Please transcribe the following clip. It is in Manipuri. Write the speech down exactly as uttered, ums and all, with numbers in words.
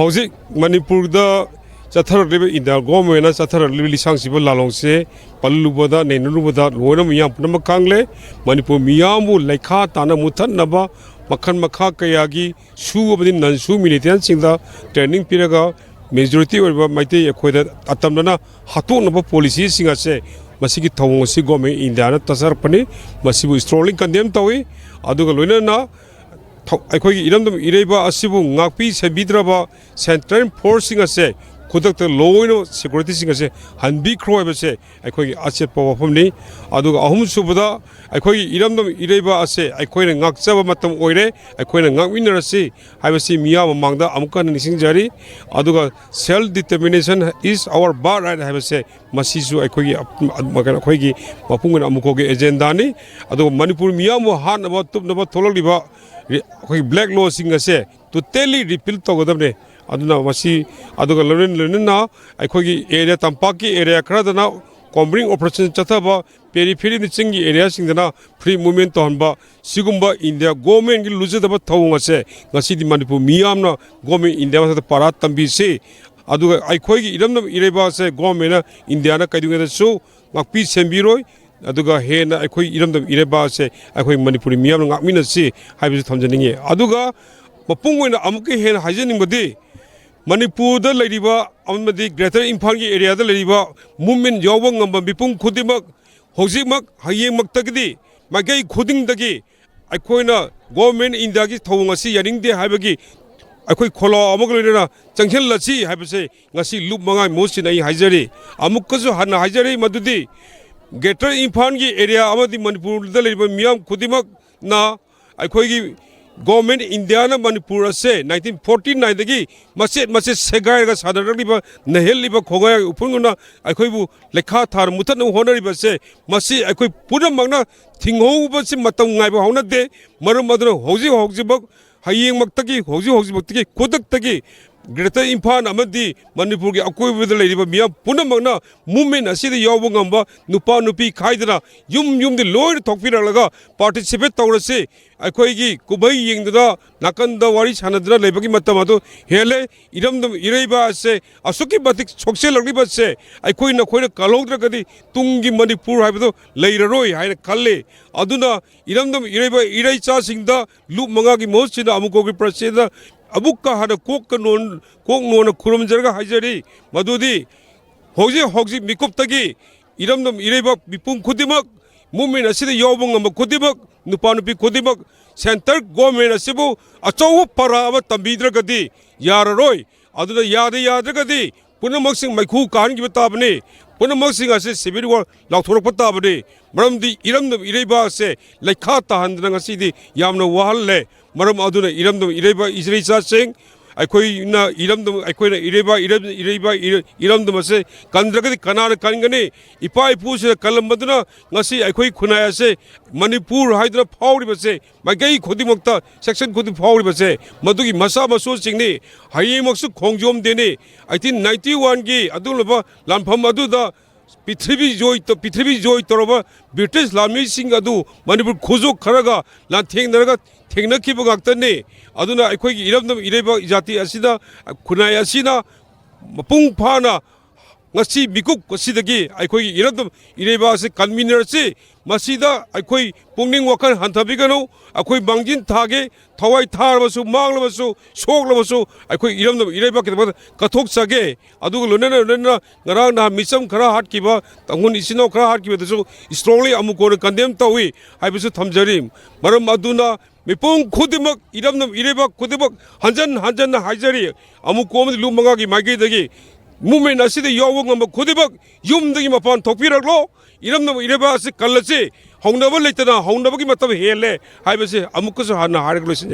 ꯍꯧꯖꯤꯛ ꯃꯅꯤꯄꯨꯔꯗ ꯆꯠꯊꯔꯛꯂꯤꯕ ꯏꯟꯗꯤꯌꯥ ꯒꯣꯔꯃꯦꯟꯅ ꯆꯠꯊꯔꯛꯂꯤꯕ ꯂꯤꯁꯥꯡꯁꯤꯕ ꯂꯥꯂꯣꯡꯁꯦ ꯄꯜꯂꯨꯕꯗ, ꯅꯩꯅꯔꯨꯕꯗ ꯂꯣꯏꯅ ꯃꯤꯌꯥꯝ ꯄꯨꯝꯅꯃꯛ ꯈꯪꯂꯦ꯫ ꯃꯅꯤꯄꯨꯔ ꯃꯤꯌꯥꯝꯕꯨ ꯂꯩꯈꯥ ꯇꯥꯅ ꯃꯨꯠꯊꯠꯅꯕ ꯃꯈꯜ ꯃꯈꯥ ꯀꯌꯥꯒꯤ ꯁꯨ ꯑꯃꯗꯤ ꯅꯟ ꯁꯨ ꯃꯤꯂꯤꯇꯦꯟꯁꯤꯡꯗ ꯇ꯭ꯔꯦꯅꯤꯡ ꯄꯤꯔꯒ, ꯃꯦꯖꯣꯔꯤꯇꯤ ꯑꯣꯏꯔꯤꯕ ꯃꯩꯇꯩ ꯑꯩꯈꯣꯏꯗ ꯑꯇꯝꯅꯅ ꯍꯥꯠꯇꯣꯛꯅꯕ ꯄꯣꯂꯤꯁꯤꯁꯤꯡ ꯑꯁꯦ, ꯃꯁꯤꯒꯤ ꯊꯧꯑꯣꯡ ꯑꯁꯤ ꯒꯣꯔꯃꯦꯟ ꯏꯟꯗꯤꯌꯥꯅ ꯆꯠꯊꯔꯛꯄꯅꯤ꯫ ꯃꯁꯤꯕꯨ strongly condemn ꯇꯧꯏ꯫ ꯑꯗꯨꯒ ꯂꯣꯏꯅꯅ ꯊꯧ-, ꯑꯩꯈꯣꯏꯒꯤ ꯏꯔꯝꯗꯝ ꯏꯔꯩꯕꯥꯛ ꯑꯁꯤꯕꯨ ꯉꯥꯛꯄꯤ ꯁꯦꯟꯕꯤꯗ꯭ꯔꯕ ꯁꯦꯟꯇ꯭ꯔꯦꯜ ꯐꯣꯔꯁꯁꯤꯡ ꯑꯁꯦ ꯈꯨꯗꯛꯇ ꯂꯣꯏꯅ ꯁꯦꯀ꯭ꯌꯨꯔꯤꯇꯤꯁꯤꯡ ꯑꯁꯦ ꯍꯟꯕꯤꯈ꯭ꯔꯣ ꯍꯥꯏꯕꯁꯦ ꯑꯩꯈꯣꯏꯒꯤ ꯑꯆꯦꯠꯄ ꯋꯥꯐꯝꯅꯤ꯫ ꯑꯗꯨꯒ ꯑꯍꯨꯝꯁꯨꯕꯗ, ꯑꯩꯈꯣꯏꯒꯤ ꯏꯔꯝꯗꯝ ꯏꯔꯩꯕꯥꯛ ꯑꯁꯦ ꯑꯩꯈꯣꯏꯅ ꯉꯥꯛꯆꯕ ꯃꯇꯝ ꯑꯣꯏꯔꯦ, ꯑꯩꯈꯣꯏꯅ ꯉꯥꯛꯃꯤꯟꯅꯔꯁꯤ ꯍꯥꯏꯕꯁꯤ ꯃꯤꯌꯥꯝ ꯃꯃꯥꯡꯗ ꯑꯃꯨꯛꯀ ꯍꯟꯅ ꯅꯤꯡꯁꯤꯡꯖꯔꯤ꯫ ꯑꯗꯨꯒ self determination is our birthright ꯍꯥꯏꯕꯁꯦ, ꯃꯁꯤꯁꯨ ꯑꯩꯈꯣꯏꯒꯤ, ꯑꯩꯈꯣꯏꯒꯤ ꯃꯄꯨꯡ ꯑꯣꯏꯅ ꯑꯃꯨꯛ ꯈꯣꯒꯤ ꯑꯦꯖꯦꯟꯗꯥꯅꯤ꯫ ꯑꯗꯨꯒ ꯃꯅꯤꯄꯨꯔ ꯃꯤꯌꯥꯝꯕꯨ ꯍꯥꯠꯅꯕ ꯇꯨꯞꯅꯕ ꯊꯣꯛꯂꯛꯂꯤꯕ ꯔꯤ-, ꯑꯩꯈꯣꯏꯒꯤ ꯕ꯭ꯂꯦꯛ ꯂꯣꯁꯤꯡ ꯑꯁꯦ totally repeal ꯇꯧꯒꯗꯕꯅꯤ꯫ ꯑꯗꯨꯅ ꯃꯁꯤ, ꯑꯗꯨꯒ ꯂꯣꯏꯅ ꯂꯣꯏꯅꯅ ꯑꯩꯈꯣꯏꯒꯤ ꯑꯦꯔꯤꯌꯥ, ꯇꯝꯄꯥꯛꯀꯤ ꯑꯦꯔꯤꯌꯥ ꯈꯔꯗꯅ combing operation ꯆꯠꯊꯕ, ꯄꯦꯔꯤꯐꯦꯔꯤ ꯆꯤꯡꯒꯤ ꯑꯦꯔꯤꯌꯥꯁꯤꯡꯗꯅ free movement ꯇꯧꯍꯟꯕ, ꯁꯤꯒꯨꯝꯕ ꯏꯟꯗꯤꯌꯥ ꯒꯣꯔꯃꯦꯟꯒꯤ ꯂꯨꯖꯗꯕ ꯊꯧꯑꯣꯡ ꯑꯁꯦ ꯉꯁꯤꯗꯤ ꯃꯅꯤꯄꯨꯔ ꯃꯤꯌꯥꯝꯅ ꯒꯣꯔꯃꯦꯟ ꯏꯟꯗꯤꯌꯥ ꯃꯊꯛꯇ ꯄꯥꯔꯥ ꯇꯝꯕꯤꯁꯤ꯫ ꯑꯗꯨꯒ ꯑꯩꯈꯣꯏꯒꯤ ꯏꯔꯝꯗꯝ ꯏꯔꯩꯕꯥꯛ ꯑꯁꯦ ꯒꯣꯔꯃꯦꯟꯅ, ꯏꯟꯗꯤꯌꯥꯅ ꯀꯩꯗꯧꯉꯩꯗꯁꯨ ꯉꯥꯛꯄꯤ ꯁꯦꯟꯕꯤꯔꯣꯏ꯫ ꯑꯗꯨꯒ ꯍꯦꯟꯅ ꯑꯩꯈꯣꯏ ꯏꯔꯝꯗꯝ ꯏꯔꯩꯕꯥꯛ ꯑꯁꯦ ꯑꯩꯈꯣꯏ ꯃꯅꯤꯄꯨꯔꯤ ꯃꯤꯌꯥꯝꯅ ꯉꯥꯛꯃꯤꯟꯅꯁꯤ ꯍꯥꯏꯕꯁꯤ ꯊꯝꯖꯅꯤꯡꯉꯤ꯫ ꯑꯗꯨꯒ ꯃꯄꯨꯡ ꯑꯣꯏꯅ ꯑꯃꯨꯛꯀ ꯍꯦꯟꯅ ꯍꯥꯏꯖꯅꯤꯡꯕꯗꯤ, ꯃꯅꯤꯄꯨꯔꯗ ꯂꯩꯔꯤꯕ ꯑꯃꯗꯤ ꯒ꯭ꯔꯦꯇꯔ ꯏꯝꯐꯥꯜꯒꯤ ꯑꯦꯔꯤꯌꯥꯗ ꯂꯩꯔꯤꯕ ꯃꯨꯞꯃꯦꯟ ꯌꯥꯎꯕ ꯉꯝꯕ ꯃꯤꯄꯨꯝ ꯈꯨꯗꯤꯡꯃꯛ ꯍꯧꯖꯤꯛꯃꯛ, ꯍꯌꯦꯡꯃꯛꯇꯒꯤꯗꯤ ꯃꯥꯏꯀꯩ ꯈꯨꯗꯤꯡꯗꯒꯤ ꯑꯩꯈꯣꯏꯅ ꯒꯣꯔꯃꯦꯟ ꯏꯟꯗꯤꯌꯥꯒꯤ ꯊꯧꯑꯣꯡ ꯑꯁꯤ ꯌꯥꯅꯤꯡꯗꯦ ꯍꯥꯏꯕꯒꯤ ꯑꯩꯈꯣꯏ ꯈꯣꯜꯂꯥꯎ ꯑꯃꯒ ꯂꯣꯏꯅꯅ ꯆꯪꯁꯤꯜꯂꯁꯤ ꯍꯥꯏꯕꯁꯦ ꯉꯁꯤ ꯂꯨꯞ ꯃꯉꯥꯒꯤ ꯃꯍꯨꯠ ꯁꯤꯟꯅ ꯑꯩ ꯍꯥꯏꯖꯔꯤ꯫ ꯑꯃꯨꯛꯀꯁꯨ ꯍꯟꯅ ꯍꯥꯏꯖꯔꯤ ꯃꯗꯨꯗꯤ, ꯒ꯭ꯔꯦꯇꯔ ꯏꯝꯐꯥꯜꯒꯤ ꯑꯦꯔꯤꯌꯥ ꯑꯃꯗꯤ ꯃꯅꯤꯄꯨꯔꯗ ꯂꯩꯔꯤꯕ ꯃꯤꯌꯥꯝ ꯈꯨꯗꯤꯡꯃꯛꯅ ꯑꯩꯈꯣꯏꯒꯤ ꯒꯣꯔꯃꯦꯟ ꯏꯟꯗꯤꯌꯥꯅ ꯃꯅꯤꯄꯨꯔ ꯑꯁꯦ ꯅꯥꯏꯟꯇꯤꯟ ꯐꯣꯔꯇꯤ ꯅꯥꯏꯟꯗꯒꯤ ꯃꯆꯦꯠ ꯃꯆꯦꯠ ꯁꯦꯒꯥꯏꯔꯒ ꯁꯥꯟꯅꯔꯛꯂꯤꯕ, ꯅꯩꯍꯜꯂꯤꯕ ꯈꯣꯡꯒꯥꯏ ꯎꯐꯨꯟꯒꯨꯝꯅ ꯑꯩꯈꯣꯏꯕꯨ ꯂꯩꯈꯥ ꯊꯥꯔ ꯃꯨꯊꯠꯅꯕ ꯍꯣꯠꯅꯔꯤꯕꯁꯦ, ꯃꯁꯤ ꯑꯩꯈꯣꯏ ꯄꯨꯝꯅꯃꯛꯅ ꯊꯤꯡꯍꯧꯕꯁꯤ ꯃꯇꯝ ꯉꯥꯏꯕ ꯍꯧꯅꯗꯦ꯫ ꯃꯔꯝ ꯑꯗꯨꯅ ꯍꯧꯖꯤꯛ ꯍꯧꯖꯤꯛꯃꯛ, ꯍꯌꯦꯡꯃꯛꯇꯒꯤ, ꯍꯧꯖꯤꯛ ꯍꯧꯖꯤꯛꯃꯛꯇꯒꯤ, ꯈꯨꯗꯛꯇꯒꯤ ꯒ꯭ꯔꯦꯇꯔ ꯏꯝꯐꯥꯜ ꯑꯃꯗꯤ ꯃꯅꯤꯄꯨꯔꯒꯤ ꯑꯀꯣꯏꯕꯗ ꯂꯩꯔꯤꯕ ꯃꯤꯌꯥꯝ ꯄꯨꯝꯅꯃꯛꯅ movement ꯑꯁꯤꯗ ꯌꯥꯎꯕ ꯉꯝꯕ, ꯅꯨꯄꯥ ꯅꯨꯄꯤ ꯈꯥꯏꯗꯅ ꯌꯨꯝ ꯌꯨꯝꯗ ꯂꯣꯏꯅ ꯊꯣꯛꯄꯤꯔꯛꯂꯒ participate ꯇꯧꯔꯁꯤ꯫ ꯑꯩꯈꯣꯏꯒꯤ ꯀꯨꯝꯍꯩ ꯌꯦꯡꯗꯨꯅ, ꯅꯥꯀꯟꯗ ꯋꯥꯔꯤ ꯁꯥꯟꯅꯗꯨꯅ ꯂꯩꯕꯒꯤ ꯃꯇꯝ ꯑꯗꯨ ꯍꯦꯜꯂꯦ꯫ ꯏꯔꯝꯗꯝ ꯏꯔꯩꯕꯥꯛ ꯑꯁꯦ ꯑꯁꯨꯛꯀꯤ ꯃꯇꯤꯛ ꯁꯣꯛꯆꯜꯂꯛꯂꯤꯕꯁꯦ ꯑꯩꯈꯣꯏ ꯅꯈꯣꯏꯅ ꯀꯜꯍꯧꯗ꯭ꯔꯒꯗꯤ ꯇꯨꯡꯒꯤ ꯃꯅꯤꯄꯨꯔ ꯍꯥꯏꯕꯗꯨ ꯂꯩꯔꯔꯣꯏ ꯍꯥꯏꯅ ꯈꯜꯂꯤ꯫ ꯑꯗꯨꯅ ꯏꯔꯝꯗꯝ ꯏꯔꯩꯕꯥꯛ ꯏꯔꯩꯆꯥꯁꯤꯡꯗ ꯂꯨꯞ ꯃꯉꯥꯒꯤ ꯃꯍꯨꯠ ꯁꯤꯟꯅ ꯑꯃꯨꯛꯀꯒꯤ ꯄ꯭ꯔꯁꯤꯗ ꯑꯃꯨꯛꯀ ꯍꯟꯅ ꯀꯣꯛꯀ ꯅꯣꯟ-, ꯀꯣꯛ ꯅꯣꯟꯅ ꯈꯨꯔꯨꯝꯖꯔꯒ ꯍꯥꯏꯖꯔꯤ, ꯃꯗꯨꯗꯤ ꯍꯧꯖꯤꯛ ꯍꯧꯖꯤꯛ ꯃꯤꯀꯨꯞꯇꯒꯤ ꯏꯔꯝꯗꯝ ꯏꯔꯩꯕꯥꯛ ꯃꯤꯄꯨꯝ ꯈꯨꯗꯤꯡꯃꯛ, movement ꯑꯁꯤꯗ ꯌꯥꯎꯕ ꯉꯝꯕ ꯈꯨꯗꯤꯡꯃꯛ, ꯅꯨꯄꯥ ꯅꯨꯄꯤ ꯈꯨꯗꯤꯡꯃꯛ centre government ꯑꯁꯤꯕꯨ ꯑꯆꯧꯕ ꯄꯔꯥ ꯑꯃ ꯇꯝꯕꯤꯗ꯭ꯔꯒꯗꯤ ꯌꯥꯔꯔꯣꯏ꯫ ꯑꯗꯨꯅ ꯌꯥꯗ ꯌꯥꯗ꯭ꯔꯒꯗꯤ ꯄꯨꯝꯅꯃꯛꯁꯤꯡ ꯃꯩꯈꯨ ꯀꯥꯍꯟꯈꯤꯕ ꯇꯥꯕꯅꯤ꯫ ꯄꯨꯝꯅꯃꯛꯁꯤꯡ ꯑꯁꯤ civil war ꯂꯥꯎꯊꯣꯔꯛꯄ ꯇꯥꯕꯅꯤ꯫ ꯃꯔꯝꯗꯤ ꯏꯔꯝꯗꯝ ꯏꯔꯩꯕꯥꯛ ꯑꯁꯦ ꯂꯩꯈꯥ ꯇꯥꯍꯟꯗꯅ ꯉꯁꯤꯗꯤ ꯌꯥꯝꯅ ꯋꯥꯍꯜꯂꯦ꯫ ꯃꯔꯝ ꯑꯗꯨꯅ ꯏꯔꯝꯗꯝ ꯏꯔꯩꯕꯥꯛ ꯏꯆꯥꯁꯤꯡ, ꯑꯩꯈꯣꯏꯅ ꯏꯔꯝꯗꯝ, ꯑꯩꯈꯣꯏꯅ ꯏꯔꯩꯕꯥꯛ, ꯏꯔꯝ-, ꯏꯔꯩꯕꯥꯛ, ꯏꯔ-, ꯏꯔꯝꯗꯝ ꯑꯁꯦ ꯀꯟꯗ꯭ꯔꯒꯗꯤ ꯀꯅꯥꯅ ꯀꯟꯒꯅꯤ? ꯏꯄꯥ ꯏꯄꯨꯁꯤꯡꯅ ꯀꯜꯂꯝꯕꯗꯨꯅ ꯉꯁꯤ ꯑꯩꯈꯣꯏ ꯈꯨꯟꯅꯥꯏ ꯑꯁꯦ ꯃꯅꯤꯄꯨꯔ ꯍꯥꯏꯗꯨꯅ ꯐꯥꯎꯔꯤꯕꯁꯦ, ꯃꯥꯏꯀꯩ ꯈꯨꯗꯤꯡꯃꯛꯇ section ꯈꯨꯗꯤꯡ ꯐꯥꯎꯔꯤꯕꯁꯦ, ꯃꯗꯨꯒꯤ ꯃꯆꯥ ꯃꯁꯨꯁꯤꯡꯅꯤ꯫ ꯍꯌꯦꯡꯃꯛꯁꯨ ꯈꯣꯡꯖꯣꯝ ꯗꯦꯅꯤ꯫ Eighteen ninety one ꯒꯤ ꯑꯗꯨꯒꯨꯝꯂꯕ ꯂꯥꯟꯐꯝ ꯑꯗꯨꯗ ꯄ꯭ꯔꯤꯊꯤꯕꯤ ꯖꯣꯏ ꯇ-, ꯄ꯭ꯔꯤꯊꯤꯕꯤ ꯖꯣꯏ ꯇꯧꯔꯕ ꯕ꯭ꯔꯤꯇꯤꯁ ꯂꯥꯟꯃꯤꯁꯤꯡ ꯑꯗꯨ ꯃꯅꯤꯄꯨꯔ ꯈꯨꯖꯣꯛ ꯈꯔꯒ ꯂꯥꯟꯊꯦꯡꯅꯔꯒ ꯊꯦꯡꯅꯈꯤꯕ ꯉꯥꯛꯇꯅꯤ꯫ ꯑꯗꯨꯅ ꯑꯩꯈꯣꯏꯒꯤ ꯏꯔꯝꯗꯝ ꯏꯔꯩꯕꯥꯛ ꯖꯥꯇꯤ ꯑꯁꯤꯗ, ꯈꯨꯟꯅꯥꯏ ꯑꯁꯤꯅ ꯃꯄꯨꯡ ꯐꯥꯅ ꯉꯁꯤ ꯃꯤꯀꯨꯞ ꯑꯁꯤꯗꯒꯤ ꯑꯩꯈꯣꯏꯒꯤ ꯏꯔꯝꯗꯝ ꯏꯔꯩꯕꯥꯛ ꯑꯁꯤ ꯀꯟꯃꯤꯟꯅꯔꯁꯤ꯫ ꯃꯁꯤꯗ ꯑꯩꯈꯣꯏ ꯄꯨꯛꯅꯤꯡ ꯋꯥꯈꯜ ꯍꯟꯊꯕꯤꯒꯅꯨ꯫ ꯑꯩꯈꯣꯏ ꯃꯥꯡꯖꯤꯟ ꯊꯥꯒꯦ, ꯊꯋꯥꯏ ꯊꯥꯔꯕꯁꯨ, ꯃꯥꯡꯂꯕꯁꯨ, ꯁꯣꯛꯂꯕꯁꯨ ꯑꯩꯈꯣꯏ ꯏꯔꯝꯗꯝ ꯏꯔꯩꯕꯥꯛꯀꯤꯗꯃꯛꯇ ꯀꯠꯊꯣꯛꯆꯒꯦ꯫ ꯑꯗꯨꯒ ꯂꯣꯏꯅꯅ ꯂꯣꯏꯅꯅ ꯉꯔꯥꯡ ꯅꯍꯥꯟ ꯃꯤꯆꯝ ꯈꯔ ꯍꯥꯠꯈꯤꯕ, ꯇꯥꯡꯈꯨꯜ ꯏꯆꯤꯟ ꯏꯅꯥꯎ ꯈꯔ ꯍꯥꯠꯈꯤꯕꯗꯨꯁꯨ strongly ꯑꯃꯨꯛ ꯀꯣꯟꯅ condemn ꯇꯧꯏ ꯍꯥꯏꯕꯁꯨ ꯊꯝꯖꯔꯤ꯫ ꯃꯔꯝ ꯑꯗꯨꯅ ꯃꯤꯄꯨꯝ ꯈꯨꯗꯤꯡꯃꯛ, ꯏꯔꯝꯗꯝ ꯏꯔꯩꯕꯥꯛ ꯈꯨꯗꯤꯡꯃꯛ ꯍꯟꯖꯟ ꯍꯟꯖꯟꯅ ꯍꯥꯏꯖꯔꯤ, ꯑꯃꯨꯛ ꯀꯣꯟꯅ ꯂꯨꯞ ꯃꯉꯥꯒꯤ ꯃꯥꯏꯀꯩꯗꯒꯤ movement ꯑꯁꯤꯗ ꯌꯥꯎꯕ ꯉꯝꯕ ꯈꯨꯗꯤꯡꯃꯛ ꯌꯨꯝꯗꯒꯤ ꯃꯄꯥꯟ ꯊꯣꯛꯄꯤꯔꯛꯂꯣ꯫ ꯏꯔꯝꯗꯝ ꯏꯔꯩꯕꯥꯛ ꯑꯁꯤ ꯀꯜꯂꯁꯤ꯫ ꯍꯧꯅꯕ ꯂꯩꯇꯅ ꯍꯧꯅꯕꯒꯤ ꯃꯇꯝ ꯍꯦꯜꯂꯦ ꯍꯥꯏꯕꯁꯤ ꯑꯃꯨꯛꯀꯁꯨ ꯍꯟꯅ ꯍꯥꯏꯔꯒ ꯂꯣꯏꯁꯤꯟꯖꯒꯦ꯫